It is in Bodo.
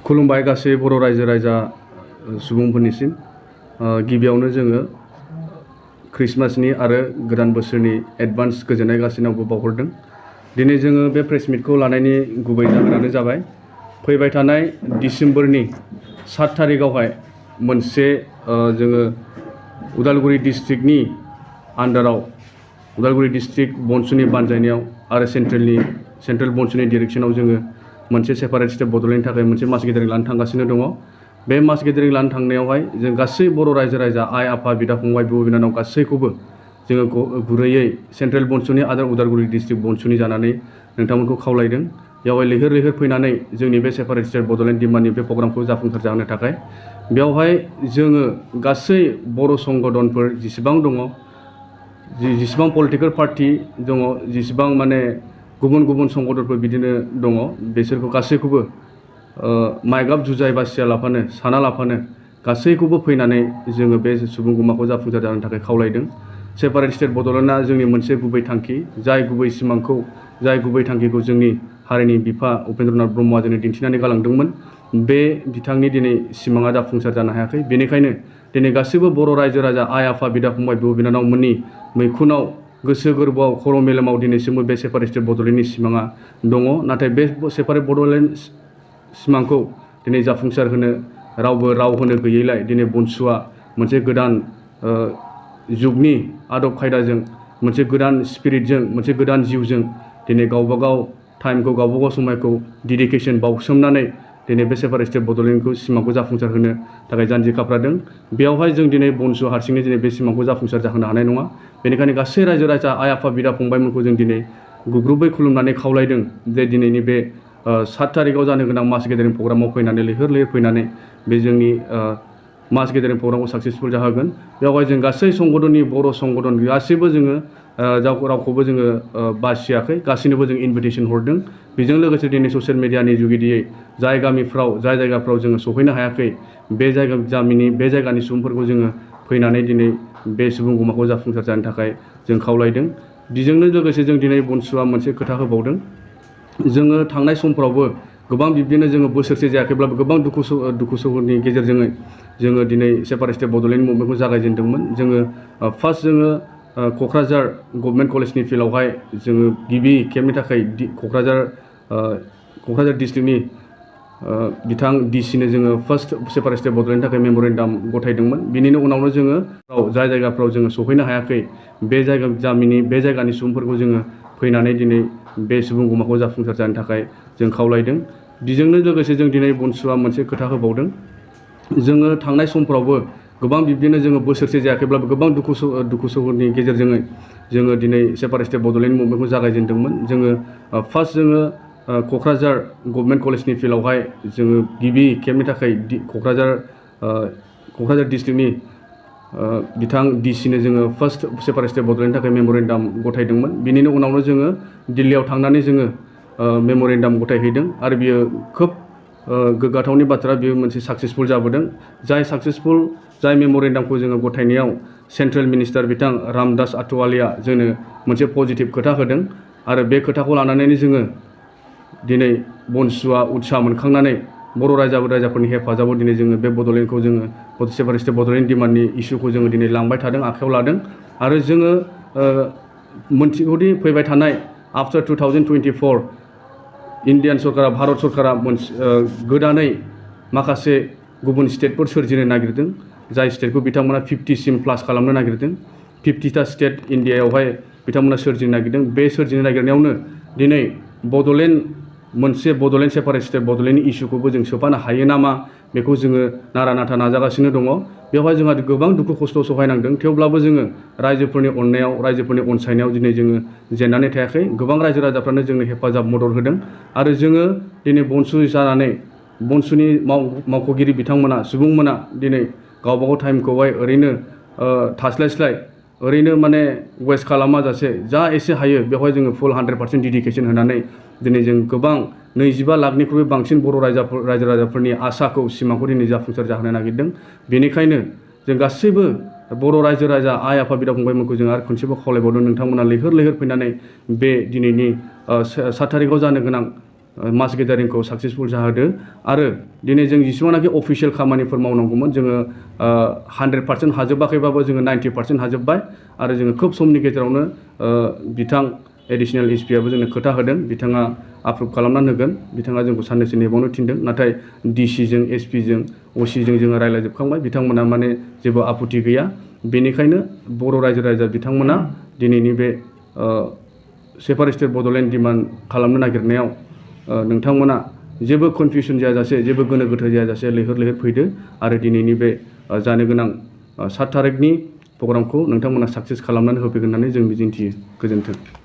खुलुमबाय गासै बर' रायजो राजा सुबुंफोरनिसिम गिबियावनो जोङो क्रिसमासनि आरो गोदान बोसोरनि एडभान्स गोजोननाय गासैनावबो बावहरदों। दिनै जोङो बे प्रेस मिटखौ लानायनि गुबै जाहोनानो जाबाय फैबाय थानाय डिसेम्बरनि 7 थारिखआवहाय मोनसे जोङो उदालगुरि डिस्ट्रिक्टनि आन्डाराव उदालगुरि डिस्ट्रिक्ट बनसुनि बानजायनायाव आरो सेन्ट्रेल बनसुनि डिरेक्सनाव जोङो मोनसे सेपारेट स्टेट बड'लेण्डनि थाखाय मोनसे मास गेदारिं लानो थांगासिनो दङ। बे मास गेदारिं लानो थांनायावहाय जों गासै बर' रायजो राजा आइ आफा बिदा फंबाय बिब' बिनानाव गासैखौबो जोङो गुरैयै सेन्ट्रेल बनसुनि आरो उदालगुरि डिस्ट्रिक्ट बनसुनि जानानै नोंथांमोनखौ खावलायदों। बेवहाय लैहोर लैहोर फैनानै जोंनि बे सेपारेट स्टेट बड'लेण्ड डिमान्डनि बे प्रग्रामखौ जाफुंसार जाहोनो थाखाय बेवहाय जोङो गासै बर' संगठनफोर जेसेबां दङ, जेसेबां पलिटिकेल पार्टि दङ, जेसेबां माने गुबुन गुबुन संगठनफोर बिदिनो दङ, बिसोरखौ गासैखौबो माइगाब जुजाय बासिया लाफानो साना लाफानो गासैखौबो फैनानै जोङो बे सुबुं गमाखौ जाफुंसार जानो थाखाय खावलायदों। सेपारेट स्टेट बड'लेण्डआ जोंनि मोनसे गुबै थांखि, जाय गुबै सिमांखौ जाय गुबै थांखिखौ जोंनि हारिनि बिफा उपेन्द्रनाथ ब्रह्मआ जोंनो दिन्थिनानै गालांदोंमोन। बे बिथांनि दिनै सिमाङा जाफुंसार जानो हायाखै। बेनिखायनो दिनै गासैबो बर' रायजो राजा आइ आफा बिदा फंबाय बिब' बिनानावमोननि मैखुनाव गोसो गोरबोआव खर' मेलेमाव दिनैसिमबो बे सेपारेट स्टेट बड'लेण्डनि सिमाङा दङ। नाथाय बे सेपारेट बड'लेण्ड सिमांखौ दिनै जाफुंसार होनो रावबो राव होनो गैयैलाय दिनै बनसुआ मोनसे गोदान जुगनि आदब खायदाजों, मोनसे गोदान स्पिरिटजों, मोनसे गोदान जिउजों दिनै गावबागाव टाइमखौ, गावबागाव समायखौ डेडिकेसन बावसोमनानै दिनै बे सेपारेट स्टेट बड'लेण्डखौ सिमांखौ जाफुंसार होनो थाखाय जानजि खाफ्रादों। बेयावहाय जों दिनै बनसु हारसिङै दिनै बे सिमांखौ जाफुंसार जाहोनो हानाय नङा। बेनिखायनो गासै रायजो राजा आइ आफा बिदा फंबायमोनखौ जों दिनै गुग्रुबै खुलुमनानै खावलायदों जे दिनैनि बे 7 थारिखआव जानो गोनां मास गेदारिं प्रग्रामाव फैनानै लैहोर लैहोर फैनानै बे जोंनि मास गेदारिं प्रग्रामखौ साक्सेसफुल जाहोगोन। बेवहाय जों गासै संगठननि बर' संगठन गासैबो जोङो रावखौबो जोङो बासियाखै, गासैनोबो जों इनभिटेसन हरदों। बेजों लोगोसे दिनै ससियेल मिडियानि जुगिदियै जाय गामिफ्राव, जाय जायगाफ्राव जोङो सफैनो हायाखै, बे जायगानि सुबुंफोरखौ जोङो फैनानै दिनै बे सुबुं गमाखौ जाफुंसार जानो थाखाय जों खावलायदों। बेजोंनो लोगोसे जों दिनै बनसुआ मोनसे खोथा होबावदों। जोङो थांनाय समफ्रावबो गोबां बिब्दिनो जोङो बोसोरसे जायाखैब्लाबो गोबां दुखु सुखुनि गेजेरजों जोङो दिनै सेपारेट स्टेट बड'लेण्ड मुभमेन्टखौ जागायजेनदोंमोन। जोङो फार्स्ट जोङो क'क्राझार गभर्नमेन्ट कलेजनि फिल्डआवहाय जोङो गिबि खेबनि थाखाय क'क्राझार डिस्ट्रिक्टनि बिथां डिसिनो जोङो फार्स्ट सेपारेट स्टेट बड'लेण्डनि थाखाय मेम'रेन्डाम गथायदोंमोन। बिनिनो उनावनो जोङो जाय जायगाफ्राव जोङो सफैनो हायाखै, बे जायगानि सुबुंफोरखौ जोङो फैनानै दिनै बे सुबुं गमाखौ जाफुंसार जानो थाखाय जों खावलायदों। बेजोंनो लोगोसे जों दिनै बनसुआ मोनसे खोथा होबावदों। जोङो थांनाय समफ्रावबो गोबां बिब्दिनो जोङो बोसोरसे जायाखैब्लाबो गोबां दुखु सुखुनि गेजेरजों जोङो दिनै सेपारेट स्टेट बड'लेण्ड मुभमेन्टखौ जागायजेनदोंमोन। जोङो फार्स्ट जोङो क'क्राझार गभर्नमेन्ट कलेजनि फिल्डआवहाय जोङो गिबि खेबनि थाखाय क'क्राझार डिस्ट्रिक्टनि बिथां डिसिनो जोङो फार्स्ट सेपारेट स्टेट बड'लेण्डनि थाखाय मेम'रेन्डाम गथायदोंमोन। बिनिनो उनावनो जोङो दिल्लीयाव थांनानै जोङो मेम'रेन्डाम गथायहैदों आरो बियो खोब गोग्गाथावनि बाथ्रा। बियो मोनसे साक्सेसफुल जाबोदों। जाय मेम'रेन्डामखौ जोङो गथायनायाव सेन्ट्रेल मिनिस्टार बिथां रामदास आथवालेया जोंनो मोनसे पजिटिभ खोथा होदों आरो बे खोथाखौ लानानैनो जोङो दिनै बनसुआ उत्साह मोनखांनानै बर' रायजोफोरनि हेफाजाबाव दिनै जोङो बे बड'लेण्डखौ जोङो सेपारेट स्टेट बड'लेण्ड डिमान्डनि इस्युखौ जोङो दिनै लांबाय थादों, आखायाव लादों। आरो जोङो मोनथिगौदि फैबाय थानाय आफ्टार 2024 इण्डियान सरकारा, भारत सरकारा गोदानै माखासे गुबुन स्टेटफोर सोरजिनो नागिरदों, जाय स्टेटखौ बिथांमोना 50सिम प्लास खालामनो नागिरदों। 50टा स्टेट इण्डियायावहाय बिथांमोना सोरजिनो नागिरदों। बे सोरजिनो नागिरनायावनो दिनै मोनसे बड'लेण्ड सेपारेट स्टेट बड'लेण्डनि इस्युखौबो जों सोफानो हायो नामा, बेखौ जोङो नारा नाथा नाजागासिनो दङ। बेवहाय जोंहा गोबां दुखु खस्थ' सहायनांदों। थेवब्लाबो जोङो रायजोफोरनि अननायाव, रायजोफोरनि अनसायनायाव दिनै जोङो जेननानै थायाखै। गोबां रायजो राजाफ्रानो जोंनो हेफाजाब मदद होदों आरो जोङो दिनै बनसु जानानै बनसुनि मावख'गिरि बिथांमोना, सुबुंमोना दिनै गावबागाव टाइमखौहाय ओरैनो थास्लायस्लाय, ओरैनो माने वेस्ट खालामाजासे जा एसे हायो बेवहाय जोङो फुल 100% डेडिकेसन होनानै दिनै जों गोबां 25 लाखनिख्रुइ बांसिन बर' रायजो राजाफोरनि आसाखौ, सिमांखौ दिनै जाफुंसार जाहोनो नागिरदों। बेनिखायनो जों गासैबो बर' रायजो राजा आइ आफा बिदा फंबायमोनखौ जों आरो खनसेबो खावलायबावदों, नोंथांमोना लैहोर लैहोर फैनानै बे दिनैनि 7 थारिखआव जानो गोनां मास गेदारिंखौ साक्सेसफुल जाहोदो आरो दिनै जों जेसेबांनाखि अफिसियेल खामानिफोर मावनांगौमोन जोङो 100% हाजोबाखैबाबो जोङो 90% हाजोब्बाय आरो जोङो खोब समनि गेजेरावनो बिथां एडिशनेल एसपिआबो जोंनो खोथा होदों बिथाङा आप्रुभ खालामनानै होगोन बिथाङा जोंखौ साननैसो नेबावनो थिनदों नाथाय डिसिजों एसपिजों असिजों जोङो रायज्लायजोबखांबाय बिथांमोना माने जेबो आपत्ति गैया बेनिखायनो बर' रायजो राजा बिथांमोना दिनैनि बे सेपारेट स्टेट बड'लेण्ड डिमान्ड खालामनो नागिरनायाव नोंथांमोना जेबो कनफिउसन जायाजासे जेबो गोनो गोथो जायाजासे लैहोर लैहोर फैदो आरो दिनैनि बे जानो गोनां 7 थारिखनि प्रग्रामखौ नोंथांमोना साक्सेस खालामनानै होफैगोन होननानै जों मिजिंथियो गोजोन्थों।